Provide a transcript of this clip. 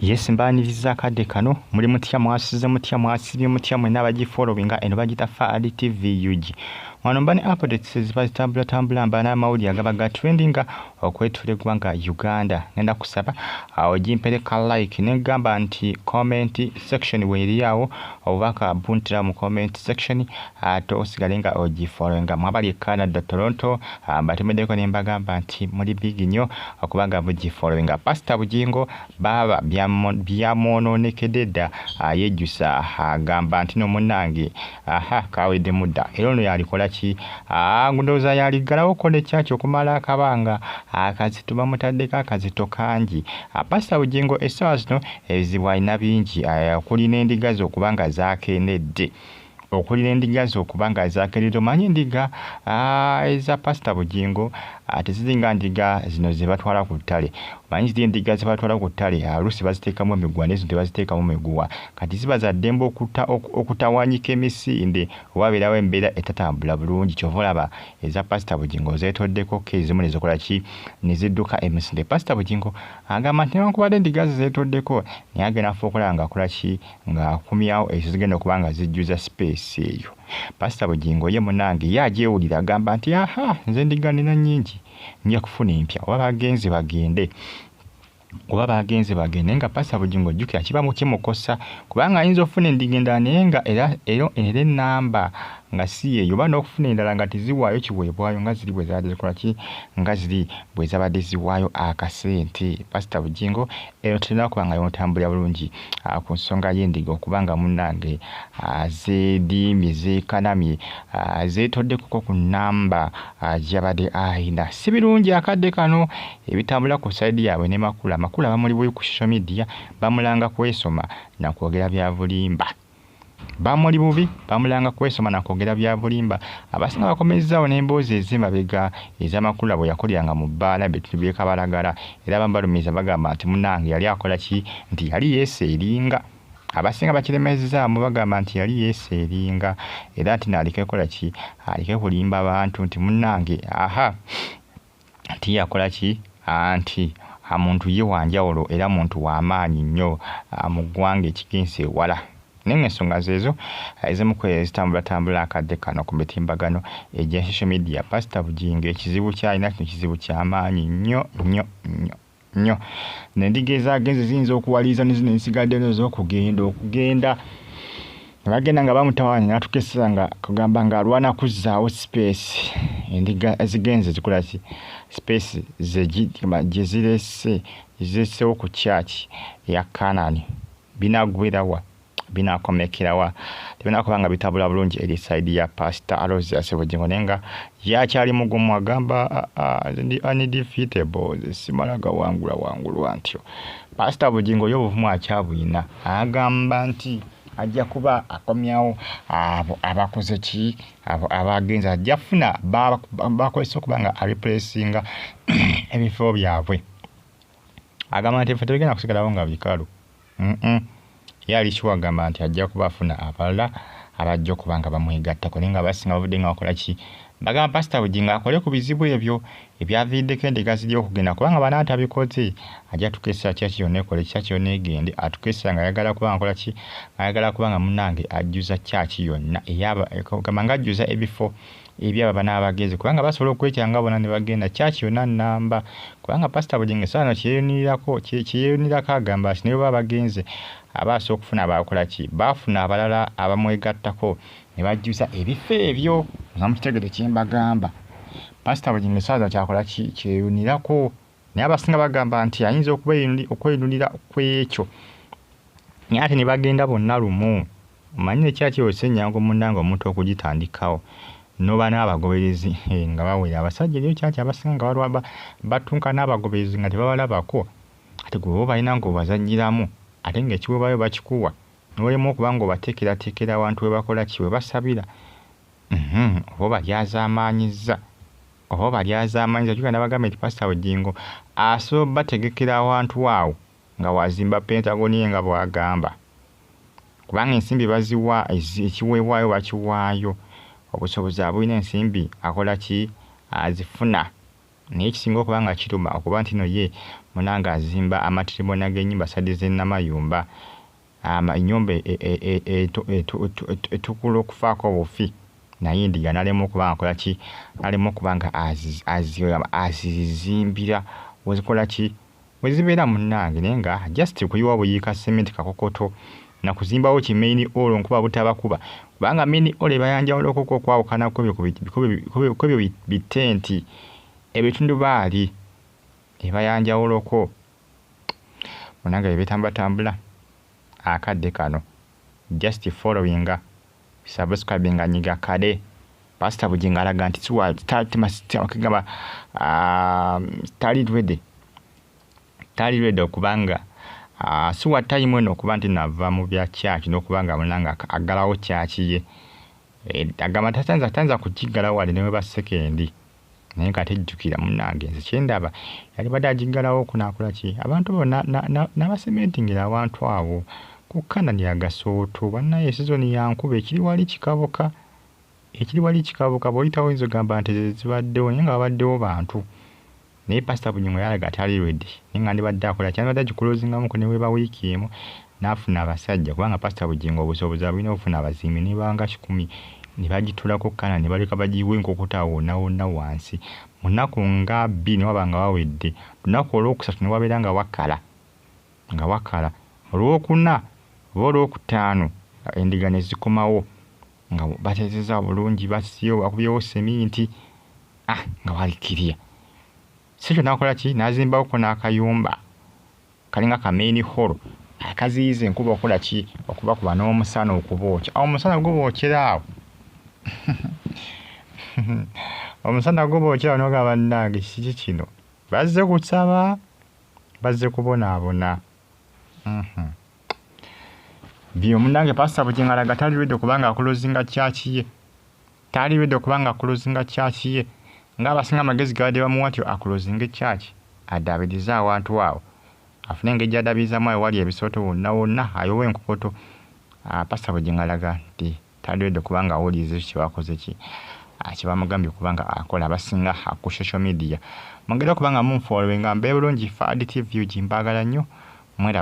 Yes, mbaniriza akadde kano. Muli mutya? Mwasize mutya? Mwasibye mutya mwenna abagifollowinga? Eno bagita Faad TV UG. Wano mba ne updates eziba zitambulatambula, mba n'amawulire agaba ga trendinga okwetula eggwanga Uganda. Ngenda kusaba awo gimpereka like, negamba nti comment section weeri awo, obubaka buntira mu comment section, ate osigale nga ogifollowinga. Mwabali e Canada, Toronto, mbatumiddeko ne mbagamba nti muli big nnyo okubanga mugifollowinga. Pasita Bugingo baaba byamwononekedde dda, yejjusa, agamba nti no munnange aha kaweddemu dda. Era ono yalikola ki? Ndowooza yaliggalawo ko ne kyaki okumala akabanga. Akazito bamutaddeko akazito kangi. Pasita Bugingo essaawa zino ebizibu alina bingi, okuli n'endiga ze okuba nga zaakendedde, okuli n'endiga ze okuba nga zaakendedde. Omanyi endiga eza Pasita Bugingo teziringa ndiga zino ze batwala ku ttale. Omanyi ziri endiga ze batwala ku ttale, oluusi baziteekamu emiguwa, naye zino tebaziteekamu miguwa. Kati ziba za ddembe okutawanyika emisinde oba wabeerawo embeera etatambula bulungi. Kyova olaba eza Pasita Bugingo zeetoddeko ko ezimu ne zikola ki, ne zidduka emisinde. Pasita Bugingo agamba nti newankubadde endiga ze zeetoddeko, naye agenda afa okulaba ng'akola ki, ng'akumyawo ezo zigenda okuba nga zijjuza space eyo. Pasita Bugingo ye munnange ye agyewulira, agamba nti aha, nze endiga nina nnyingi, nja kufuna empya, oba bagenze bagende, oba bagenze bagende. Naye nga Pasita Bugingo ojjukira kiba kimukosa, kubanga ayinza okufuna endiga endala naye nga era era ennamba nga si yeeyo, oba n'okufuna endala nga teziwaayo kiweebwayo nga ziri bwe zaabadde zikola ki, nga ziri bwe zabadde ziwaayo akasente. Pasita Bugingo eno terina kuba nga yotambulira bulungi ku nsonga y'endiga, okuba nga munnange zeediimye, zeekanamye, zeetoddekoko ku nnamba gy'abadde ayina. Si birungi akadde kano ebitambula ku side yaabwe ne Makula. Makula bamuli bubi ku social media, bamulanga kwesoma nakwogera bya bulimba. Bamuli bubi, bamulanga kwesoma nakwogera bya bulimba. Abasinga bakomezzaawo n'emboozi ez'emabega ez'Amakula bwe yakoleranga mu bbaala bitundu by'e Kabalagala, era abamu balumiza bagamba nti munnange yali akola ki, nti yali yeeseeringa. Abasinga bakiremezzaamu, bagamba nti yali yeeseeringa, era nti naaleke kola ki, aleke kulimba bantu nti munnange aha nti yakola ki, anti muntu ye wanjawulo era muntu w'amaanyi nnyo mu ggwanga ekigenze ewala. Naye ng'ensonga zeezo ezimu ku ezitambulatambula akadde kano ku mitimbagano egya social media. Pasita Bugingo ekizibu ky'alina kino kizibu ky'amaanyi nnyo nnyo nnyo nnyo. N'endiga ezagenze ziyinza okuwaliriza ne zino ezisigadde ez'okugenda okugenda ne bagenda nga bamutawaanya, n'atuuka essaawa nga kugamba ng'alwana kuzzaawo space endiga ezigenze zikola ki, space gye zirese, zireseewo ku church eya Canaan. Binaggwera wa? Binaakomekera wa? Tebinakuba nga bitabula bulungi eri side ya Pasita Aloysius Bugingo, naye nga ye akyali mugumu, agamba ndi undefeatable, nze simala gawangula wangulwa ntyo. Pasita Bugingo ye obuvumu akyabuyina, agamba nti ajja kuba akomyawo abo abakoze ki, abo abagenze, ajja kufuna bakozesa okuba nga areplacinga ebifo byabwe. Agamba nti ebifo tebigenda kusigalawo nga bikalu. Ye ali sure, agamba nti ajja kuba afuna abalala abajja okuba nga bamwegattako. Naye nga abasinga bavudde nga bakola ki, bagamba Pasita Bugingo akole ku bizibu ebyo ebyaviiriddeko endiga ziri okugenda, kubanga bw'anaatabikoze ajja tuuka essaawa church yonna ekole, church yonna egende. Atuuka essaawa nga ayagala kuba nga akola ki, ayagala kuba nga munnange ajjuza church yonna eyaba gamba nga ajjuza ebifo ebyabo abanaaba bagenze, kubanga basobola okwekyanga bonna ne bagenda church yonna nnamba. Kubanga Pasita Bugingo essaawa eno kyeyeyunirako, kyeyeyunirako, agamba nti ne bwe baba bagenze aba asobola okufuna abakola ki, baafuna abalala abamwegattako ne bajjuza ebifo ebyo. Nga mukitegedde kye mbagamba, Pasita Bugingo essaawa zino kyakola ki, kyeyunirako. Naye abasinga bagamba nti ayinza okweyunulira ku ekyo, naye ate ne bagenda bonna lumu. Omanyi ne church eyo si nnyangu munnange omuntu okugitandikawo n'oba n'abagoberezi nga bawera. Abasajja eriyo church abasinga nga batunka n'abagoberezi nga tebabalabako. Ate gwe oba obalina ng'obazannyiramu, ate ng'ekiweebwayo bakikuwa, n'olemwa okuba ng'obateekerateekera awantu we bakola ki, we basabira, oba obalyazaamaanyizza, oba obalyazaamaanyizza. Jjukira nabagambye nti Pasita Bugingo asobola obbategekera awantu awo nga wazimba Pentagon ye nga bw'agamba, kubanga ensimbi baziwa, ekiweebwayo bakiwaayo, obusobozi abulina, ensimbi akola ki, azifuna. Naye ekisinga okuba nga kiruma okuba nti no ye Munange azimba amatiribona g'ennyumba side z'e Namayumba. Ennyumba etukula okufaako obufi naye endiga n'alema okuba nga akola ki? N'alema okuba nga azizimbira wezikola ki? We zibeera munnange naye nga just kuyiwa buyiika cement kakokoto na kuzimbawo ki main hall nkuba butabakuba kubanga main hall eba ya njawuloko okwawukana kwebyo bitenti ebitundubaali eba ya njawuloko. Munnange bye bitambulatambula akadde kano just followinga subscribinga nyiga kade. Pastor Bugingo alaga nti kigamba tali ready, tali ready okubanga si wa time eno okuba nti nava mu bya church n'okuba nga munange aggalawo church ye. Agamba tayinza kugiggalawo wadde ne bweba sekendi naye nga tejjukira munnange nze kye ndaba yalibadde agiggalawo n'akola ki abantu bonna n'abasementingira awantu awo ku Kanani agasooto bannaye sizoni ya nkuba ekiri wali kikabuka ekiri wali kikabuka bw'oyitawo oyinza ogamba nti zibaddewo naye nga wabaddewo bantu. Naye Pastor Bugingo yalaga tali ready naye nga yandibadde akola ki yandibadde agiclosingamuko ne bw'eba wiiki emu n'afuna abasajja kubanga Pastor Bugingo obusobozi abulina okufuna abazimbi ne banga 100 ne bagituulako Kanani ne balyoka bagiwa enkokota awo wonna wonna wansi. Mu nnaku nga 2 ne waba nga wawedde, lunaku olwokusatu ne wabeera nga wakala nga wakala, olwokuna oba olwokutaano endiga ne zikomawo nga bateesezza bulungi basiyeewo bakubyewo seminti nga wali clear. Si ekyo n'akola ki? N'azimbawoko n'akayumba kalinga ka main hall akaziyiza enkuba okukola ki? Okubakuba n'omusana okubookya. Omusana gubookera awo omusana gubookera awo n'ogamba bannange kiki kino? Bazze kusaba, bazze kubonaabona. Byo munnange Pastor Bugingo alaga tali ready okubanga aclosinga church ye. Tali ready okubanga aclosinga church ye. Ng'abasinga amagezi gabadde bamuwa nti aclosinge church addaabirize awantu awo afune engeri gy'addaabirizamu awali ebisooto wonna wonna ayowe enkokoto. Pastor Bugingo alaga nti tali ready okubanga awuliriza ekyo kye bakoze ki kye bamugambye okuba nga akola abasinga ku social media. Mwongere okuba nga munfollowinga mbeere bulungi Fad TV UG mbaagala nnyo.